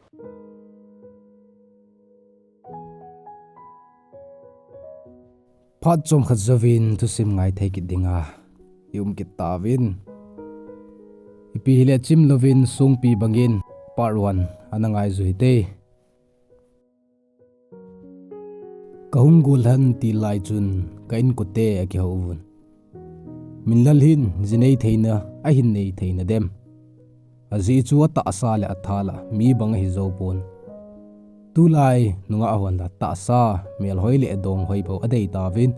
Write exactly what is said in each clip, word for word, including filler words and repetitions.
Phat chomkhat jouvin thusim ngai thei kit dinga i um kit tauvin. Ipi hile chim louvin songpi bangin part one ana ngai ju hite. Ka hung gol hen ti lai chun ka inkote akihou uvin. Minlal hin ji nei theina ahin nei theina dem. Ajeh chu atahsa le athal a mi bang ahi jou pon. Tulai nungah hon la tahsa, melhoi le donghoi bou adei tauvin.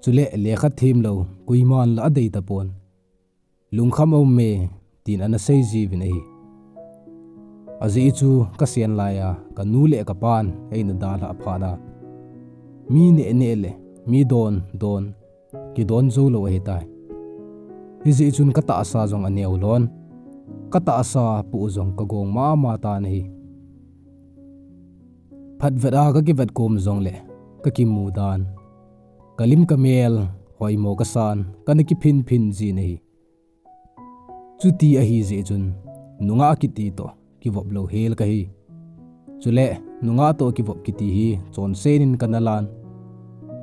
Chule lekha themlou koiman la adei tapon. Lungkham aum e, tin ana sei jiuvin ahi. Ajeh chu ka sen lai a, ka nu le ka pan eina dalhah phat a, mi neh neh le mi don don kidon jou lou ahitai. Hijeh chun ka tahsa jong aneo lon, ka tahsa pu jong ka gong mama tan ahi. Phatvet a ka kivet kom jongle ka kimu dan, ka lim ka mel hoimo ka san, kana kiphin phin jin ahi. Chuti ahi jeh chun nungah kiti toh kivop lou hel kahi. Chule nungah toh kivop kiti hi chonset in kana lan.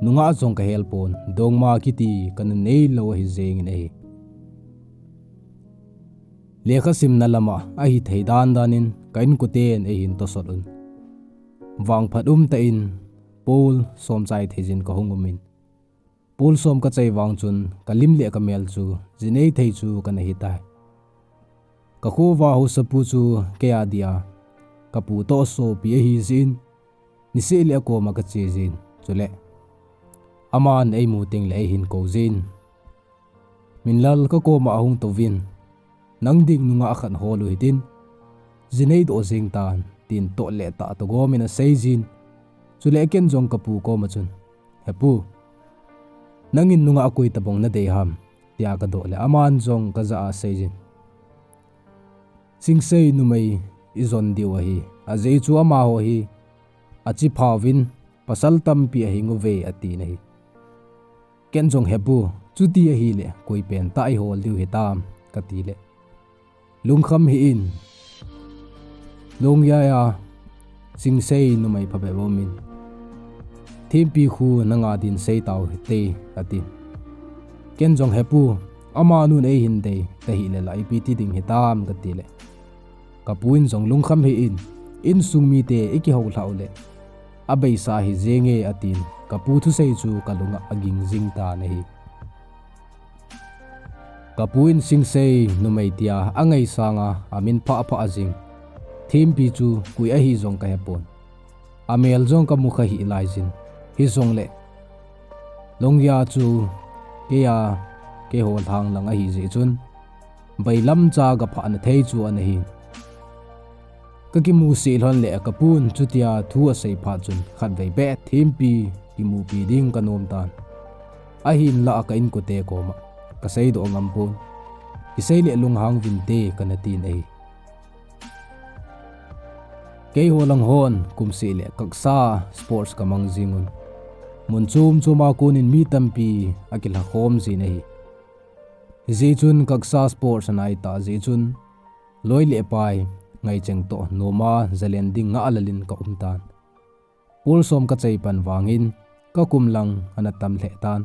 Nungah jong ka hel pon, dongma kiti kana nei lou ahi jengin ahi. Lekha simna lama ahithei dan dan in ka inkoten eihin tosot un. Vangphat umtah in pol som chai thei jin ka hung um in. Pol som ka chai vang chun ka lim le ka mel chu ji nei thei chu kana hitai. Ka khovah haosapu chu kei a dia ka pu toh sopi ahi jeh in, niseh le akoma ka che jin, chule aman eimu tengle eihin kou jin. Minlal ka koma ahung touvin, nang ding nungah khat hol u hitin, ji nei doh jeng tan, tin toh le tah toh gom in asei jin. Chule ken jong ka pu koma chun, "He pu, nangin nungah koi tabang nadei ham?" tia ka doh le aman jong ka jah a asei jin, "Singsei numei ijon diu ahi, ajeh chu amaho hi achi phauvin pasal tampi ahing uve," atin ahi. Ken jong, "He pu, chuti ahile koi pentah ihol diu hitam?" kati le, "Lungkham hih in, Longyai a Singsei numei phabep aumin, thempi khu nanga din sei tau hite," atin. Ken jong, "He pu, amanun eihin dei tahile la ipi ti ding hitam?" kati le, ka pu in jong, "Lungkham hih in, insung mite ikihou lhah u le abeisa hi jenge," atin. Ka pu thusei chu ka lungah aging jing tan ahi. Ka pu in Singsei numei tia angaisang a amin phah phah jing thempi chu koi ahi jong ka hepon. Amel jong ka mukha hih lai jin. Hijongle Longya chu kei a, keiho lhang lang ahi jeh chun, bailam cha ka phahna thei chu ana hin. Ka kimu sih lhon le ka pun chutia thu asei phat chun khatvei beh thempi kimupi ding ka nom tan. Ahinlah ka inkote koma ka seidoh ngam pon. Kisei le lunghang vinte kana tin ahi. Keiho lang hon kum sih le kaksa sports ka mang jing un. Mun chom chom a kon in mi tampi akilha khom jin ahi. Hijeh chun kaksa sports anai tah jeh chun, loi le pai ngaicheng toh noma jalen ding ngah lal in ka um tan. Pol som ka chai pan vangin ka kum lang ana tam lheh tan.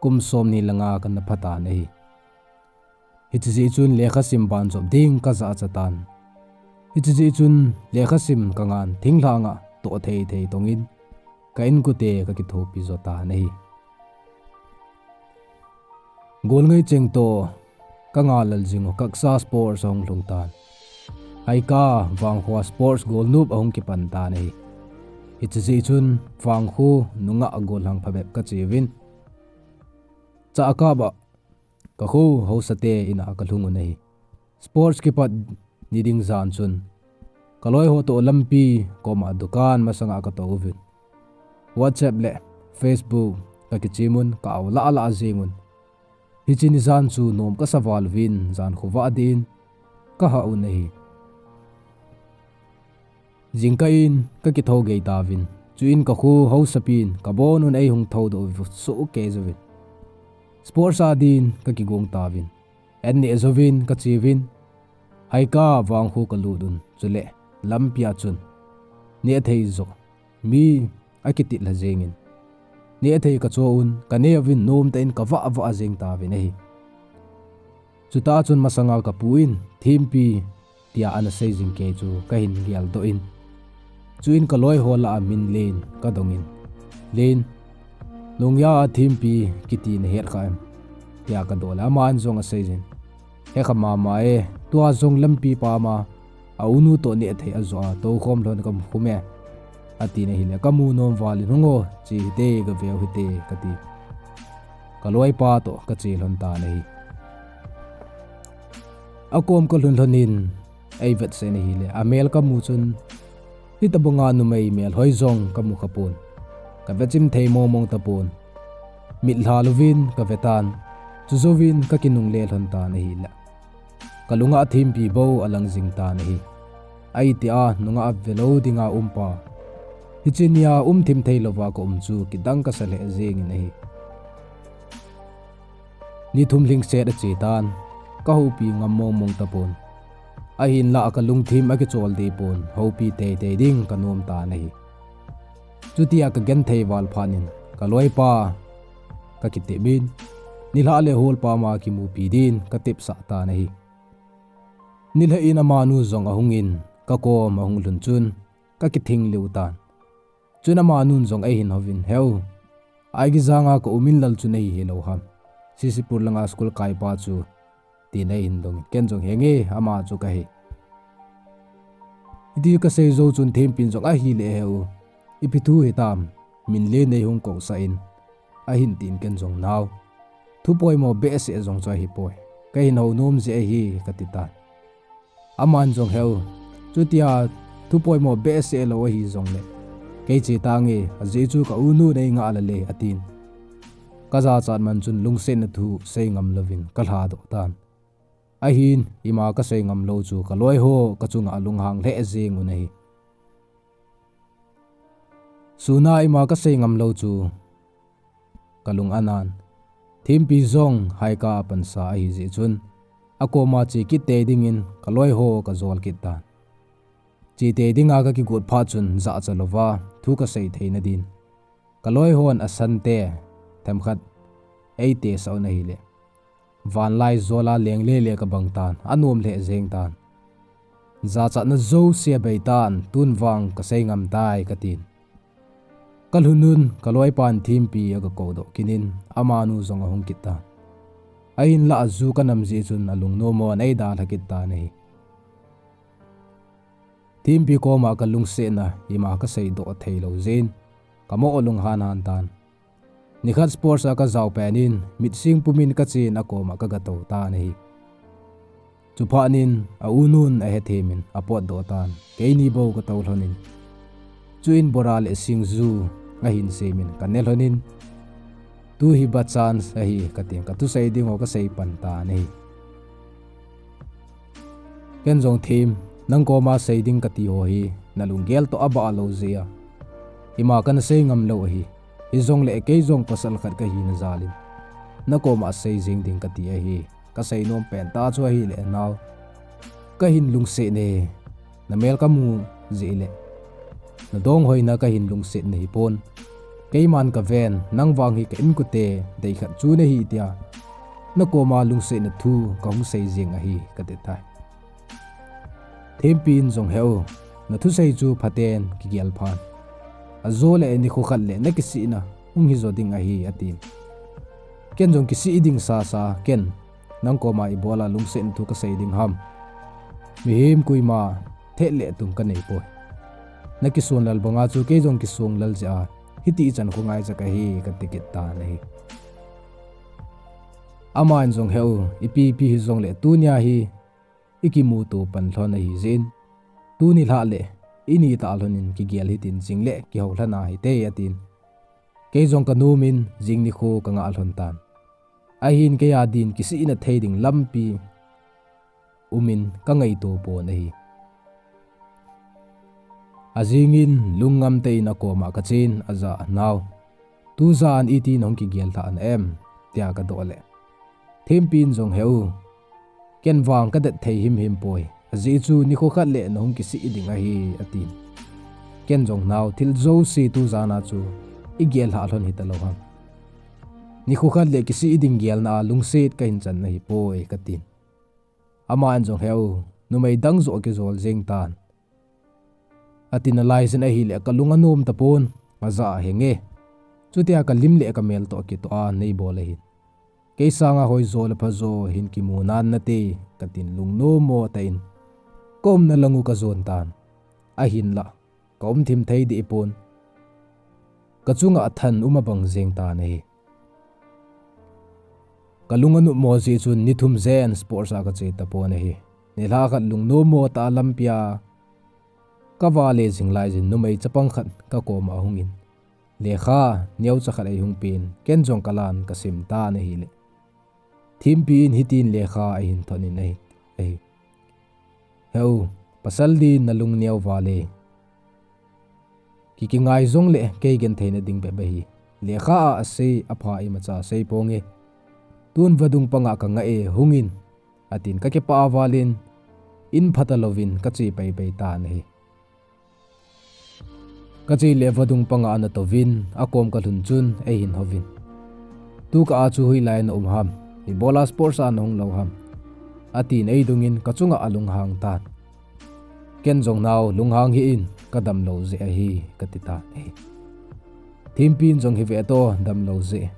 Kum som ni langa kana pha tan ahi. Hiche jeh chun lekha sim ban jop ding ka jahcha tan. Hiche jeh chun lekha sim ka ngan thinglhang a toh thei thei tongin ka inkote ka kithopi jo tan ahi. Gol ngaicheng toh ka ngah lal jing u kaksa sports ahung lhung tan. Haika Vangkho a sports golnop ahung kipan tan ahi. Hiche jeh chun Vangkho nungah gollhang phabep ka che uvin, chah kap a ka kho haosate in a ka lhung un ahi. Sports kipat ni ding jan chun ka loi ho toh lampi koma dukan masanga ka tou uvin, WhatsApp le Facebook ka kichim un, ka au lah lah jing un. Hiche ni jan chu nom ka sa val uvin, jan khovah dih in ka hah un ahi. Jingkah in ka kitho gei tauvin, chuin ka kho haosapin ka bon un eihung thoudoh u soh kei jouvin, sports a din ka kigong tauvin, an neh jouvin ka che uvin, Haika Vangkho ka lut un, chule lampi a chun nehthei joh mi akitilha jengin, nehthei kacho un, kaneh uvin nomtah in kavah vah jeng tauvin ahi. Chutah chun masanga kapu in Thimpi tia ana seijing kei chu kahin geldoh in, chuin kaloi ho lah a min Len kadongin, Len, Nungya a Thimpi kiti nahet kha em? tia kadoh le aman jong aseijin, Hekha mama e, tua jong lampi pama aunu toh nehthei ajoh a toukhom lhon kamu khum e, atin ahile, kamu nom valin, Hung o, che hite, gaveu hite, kati. Kaloipa toh kache lhon tan ahi. Akom kalhun lhonin, eivetsah in ahile, amel kamu chun, hitobanga numei melhoi jong kamu khapon, kavechim thei mongmong tapon, mitlha louvin kavetan, chujouvin kakinungle lhon tan ahile, kalunga Thimpi bou alang jing tan ahi. Ahitia nungah velou dinga umpa, hiche nia umthim theilouva kaum chu kidang kasa lheh jengin ahi. Ni thum lhingset achetan, kahoupi ngam mongmong tapon, ahinlah kalungthim akichol dehpon, houpi teitei ding kanom tan ahi. Chutia kagenthei val phatnin, kaloipa kakitepin, nilhah le holpama kimupi din katepsah tan ahi. Nilhah in amanu jong ahungin, kakom ahung lhun chun, kakithing lheh tan. Chun amanun jong eihin houvin, Heu, Aigijanga kaumin lal chu nahi hilou ham? Sisipur langa school kaipa chu, tin eihin dongin, ken jong, Henge, ama chu kahi. Hiti kasei jou chun Thimpin jong, Ahile heu, ipi thu hitam, min le neihung kousah in, ahin tin, ken jong, Nao, thu poimo behseh jong chu ahipoi, kahin hounom jeh ahi, katitan. Aman jong, Heu, chutia thu poimo behseh lou ahijongle kei che tange, ajeh chu kaunun eingah lale, atin. Kajachat man chun lungsetna thu seingam louvin kalhadoh tan. Ahin ima kasei ngam lou chu kaloiho kachunga alunghang lheh jeng un ahi. Suna ima kasei ngam lou chu kalung anan. Thimpi jong haika apansa ahijeh chun, akoma che kit tei dingin kaloiho kajol kit tan. Che tei dinga kakigot phat chun jahcha louva thu kasei theina din, kaloihon asante themkhat eitesah un ahile, vanlai jola lengle le kabang tan, anom lheh jeng tan. Jachatna jouse abeitan, tun vang kasei ngam tai, katin. Kalhunun kaloipan Thimpi agakoudoh kit in, amanu jong ahung kit tan. Ahinlah aju kanam jeh chun alungnomon eidalha kit tan ahi. Thimpi koma kalungsetna ima kaseidoh theilou jeh in, kamoh lunghan han tan. Nikhat sports a kajao pen in, mitsing pumin kachen akoma kagatou tan ahi. Chuphatnin aunun ahethemin apotdoh tan, keini bou katou lhonin, chuin bora le singju ahin semin kane lhonin, tuhi best chance ahi, katin kathusei dingho kasei pan tan ahi. Ken jong, Thim, nang koma sei ding katiho hi nalunggel toh abah lou jeh a ima kana sei ngam lou ahi. Hijongle kei jong pasal khat kahina jal in nakoma sei jeng ding kati ahi. Kasei nom pen tah chu ahile, Nao, kahin lungset e, namel kamu jeh le nadong hoina kahin lungset nahipon. Keiman kaven, nang vang hi ka inkote deikhat chu nahi tia nakoma lungsetna thu kahung sei jeng ahi, kati tai. Thimpin jong, Heu, nathusei chu phaten kigel phan, ajole nikho khat le nakisihna hung hijo ding ahi, atin. Ken jong kisih ding sasa, ken nang koma ibola lungsetna thu kasei ding ham? Mihem koima thet le tum kanei poi. Nakisonlal banga chu kei jong kisonglal jeh a hiti chan kho ngaicha kahi, kati kit tan ahi. Aman jong, Heu, ipi ipi hijongle tunia hi ikimuto pan lhon ahijeh in, tuni lhah le ini tah lhonin kigel hitin, jingle kihoulhana hite, atin. Kei jong kanomin jing nikho kangah lhon tan. Ahin keiya din kisihna thei ding lampi umin kangaito pon ahi. Ajingin lungngam tah in akoma kachen, ajah a, Nao, tujan iti nahung kigel lhah na em? tia kadoh le, Thimpin jong, Heu, ken vang kadet thei himhim poi, Ajeh chu nikho khat le nahung kisih ding ahi, atin. Ken jong nao, thil jouse tu jana chu igel lha lhon hita lou ham. Nikho khat le kisih ding gelna a lungset kahin chan nahi poi, katin. Aman jong, Heu, numei dang joh kijol jeng tan, atin, alaijin ahile kalung anom tapon, ajah a, Henge, chutia kalim le kamel toh kitoh a neibol ahin. Kei sanga hoijo le phajo hin kimu nan nate, katin lungnom mo tah in kaumna lang u kajon tan. Ahinlah, kaum thim thei deh pon, kachunga athan um abang jeng tan ahi. Kalung anop mo jeh chun ni thum jen sports a kache tapon ahi. Nilhah khat lungnom mo tah a lampia kavale jing laijin numei chapang khat kakoma ahungin, lekha neocha khat eihung pen, ken jong kalan kasim tan ahile, Thimpi in hitin lekha ahin thot in ahi, ahi, Heu, pasal din nalung neo vale. Ki kingai jongle kei genthei nading bep ahi. Lekha a asei apha imacha sei ponge. Tun vadung panga kangah e, hungin, atin, kakipah a valin, in phatah louvin kache paipai tan ahi. Kache le vadung panga ana touvin, akom kalhun chun eihin houvin, Tukah a chu hoilai naum ham, ibola sports a nahung lou ham, atin eidongin kachunga alunghang tan. Ken jong, Nao, lunghang hih in, kadam lou jeh ahi, kati tan ahi. Thimpi in jong, Hive toh, damlou jeh,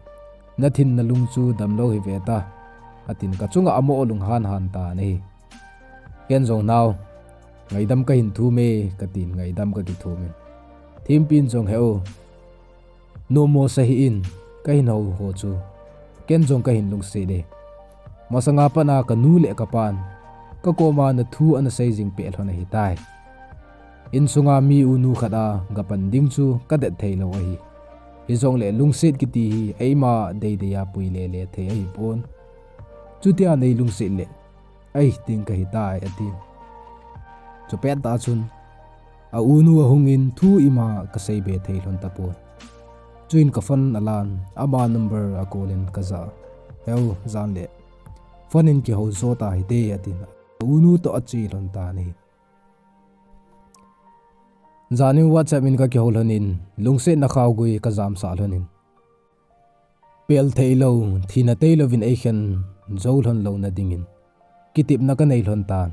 nathin nalung chu damlou hive ta, atin kachunga amo lunghan han tan ahi. Ken jong, Nao, ngaidam kahin thum e, katin ngaidam kakithum in. Thimpi in jong, Heu, nomo sa hih in, kahin hou ho chu ken jong kahin lungset e. Masanga pat a kanu le kapan kakoma nathu ana sei jing peh lhon ahitai. Insunga mi unu khat a gapan ding chu kadet thei lou ahi. Hijongle lungset kiti hi eima deidei a pui lele thei ahipon. Chutia nei lungset le ahi ding kahitai, atin. Chupet tah chun, a unu ahungin thu ima kasei be thei lhon tapon. Chuin ka phone alan, ama number a call in kajah. Heu, jan le phone in kihou jo tahite, atin. A unu toh ache lhon tan ahi. Janin WhatsApp in kakihou lhonin, lungsetna khaogui kajamsah lhonin, pel theilou, thina tailouvin eikhen jou lhon louna dingin kitepna kanei lhon tan.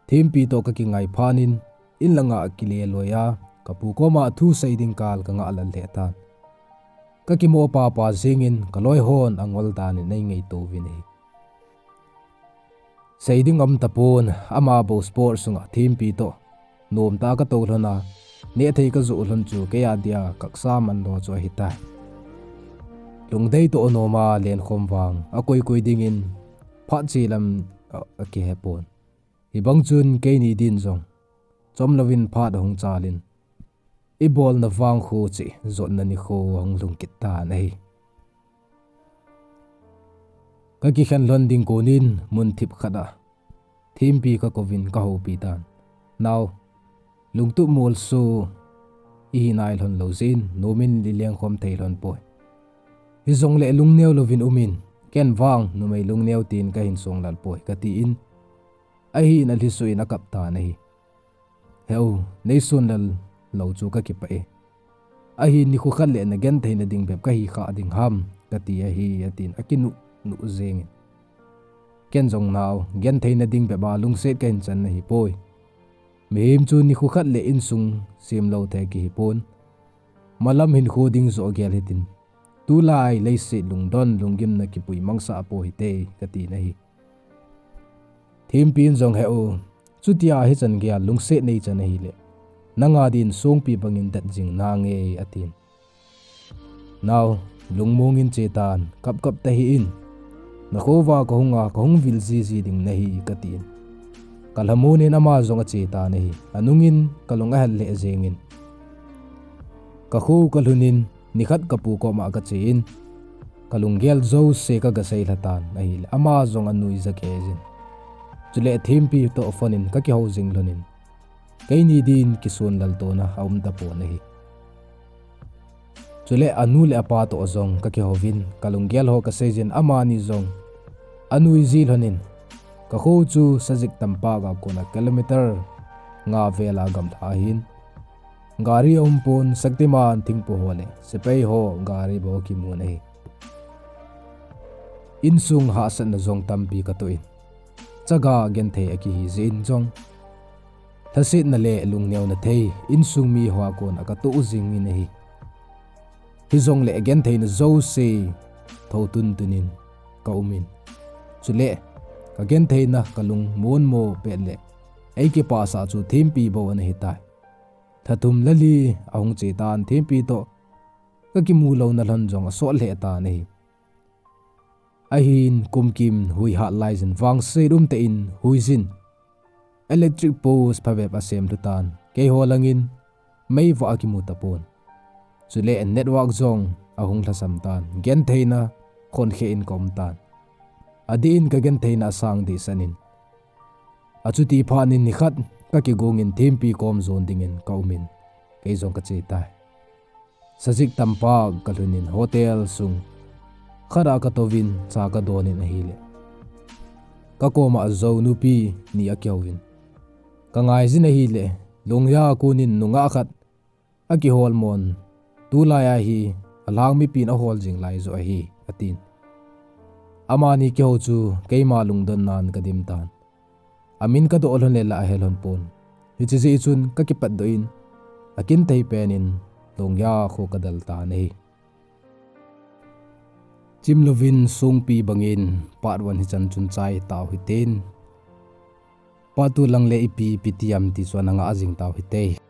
Thimpi toh kakingai phatnin, in langa kile loi a, kapu koma thu sei ding kal kangah lal lheh tan. Kakimo papa jengin kaloi hon angol danin eingaito uvin ahi. Sei ding aum tapon, ama bou sport sunga thimpi toh nomtah a katou lhon a, nehthei kajoh lhon chu kei a dia kaksa manlou chu ahitai. Lungdei toh noma lenkhom vang akoikoi dingin phat che lam a, akihepon. Hibang chun keini din jong chomlouvin phat ahung chalin, ibolna vang kho cheh jotna nikho ahung lhung kit tan ahi. Kakikhen lhon ding konin mun thip khat a thimpi kakouvin kahoupi tan. Nao, lungtup molso ihi nai lhon lou jeh in nomin ilengkhom thei lhon poi. Hijongle lungneo louvin umin, ken vang numei lungneo tin kahin songlal poi, katin, ahin alhisoh in akap tan ahi. Heu, neisonlal lou chu kakipah e. Ahin nikho khat le nagenthei nading bep kahi khah ding ham, kati ahi, atin akinuh nuh jengin. Ken jong, Nao, genthei nading bep a lungset kahin chan nahipoi. Mihem chu nikho khat le insung semlou thei kihipon. Malam hinkho ding joh gel hitin, tulai leiset lungdon lunggimna kipui mangsa po hite, kati nahi. Thimpi in jong, Heu, chutia hichan geiya lungset neichan ahile, nanga din songpi bangin det jing nange, atin. Nao, lungmongin chetan, kapkap tahih in, nakhova kahunga kahung vil jiji ding nahi, katin. Kalhamonin ama jong achetan ahi. Anungin kalung ahel lheh jengin, kakho kalhunin, nikhat kapu koma kachen, kalunggel jouse kagasei lhatan ahile, ama jong anuija keijin. Chule thimpi toh phone in kakihou jing lhonin, keini din kisonlal tona aum tapon ahi. Chule anu le apa toh jong kakihouvin, kalunggel ho kaseijin, amani jong anuiji lhonin, Kakho chu Sajik Tampak a kona kilometer nga vel a gamla ahin. Gari aumpon, Shaktiman thingpo ho le sepai ho gari bou kimun ahi. Insung hahsatna jong tampi katoh in, chaga genthei akihi jeh in jong, lhasetna le lungneona thei insung mi hoa kona katoh jingin ahi. Hijongle gentheina jouse thotun tunin kaumin, chule kagentheina kalung monmo pet le eikipahsah chu thempi bou ana hitai. Lha thum lha li ahung chetan, thempi toh kakimu louna lhon jong asot lheh tan ahi. Ahin kumkim hui hat laijin vangset umtah in huijin, electric post phabep asem lhutan, keiho langin meivah akimu tapon. Chule network jong ahung lhasam tan, gentheina khonkhe in kaumtan. Adeh in kagentheina asang dehset in, achuti phat in nikhat kakigongin thempi kom jon dingin kaumin, kei jong kachetai. Sajik Tampak kalhunin hotel sung khat a katouvin cha kadonin ahile, kakoma jou nupi ni akihouvin, kangaijin ahile, Lungya konin nungah khat akiholmon, tulai a hi alhang mipin ahol jing lai joh ahi, atin. Amani kihou chu keima lungdonnan kadimtan. Amin kadoh lhon le la ahelhon pon. Hiche jeh chun kakipatdoh in, akinthei penin Lungya kho kadaltan ahi. Chimlouvin songpi bangin part one hichan chun chai tau hitin, part two lang le ipi ipi ti ham ti chu ana ngah jing tau hite.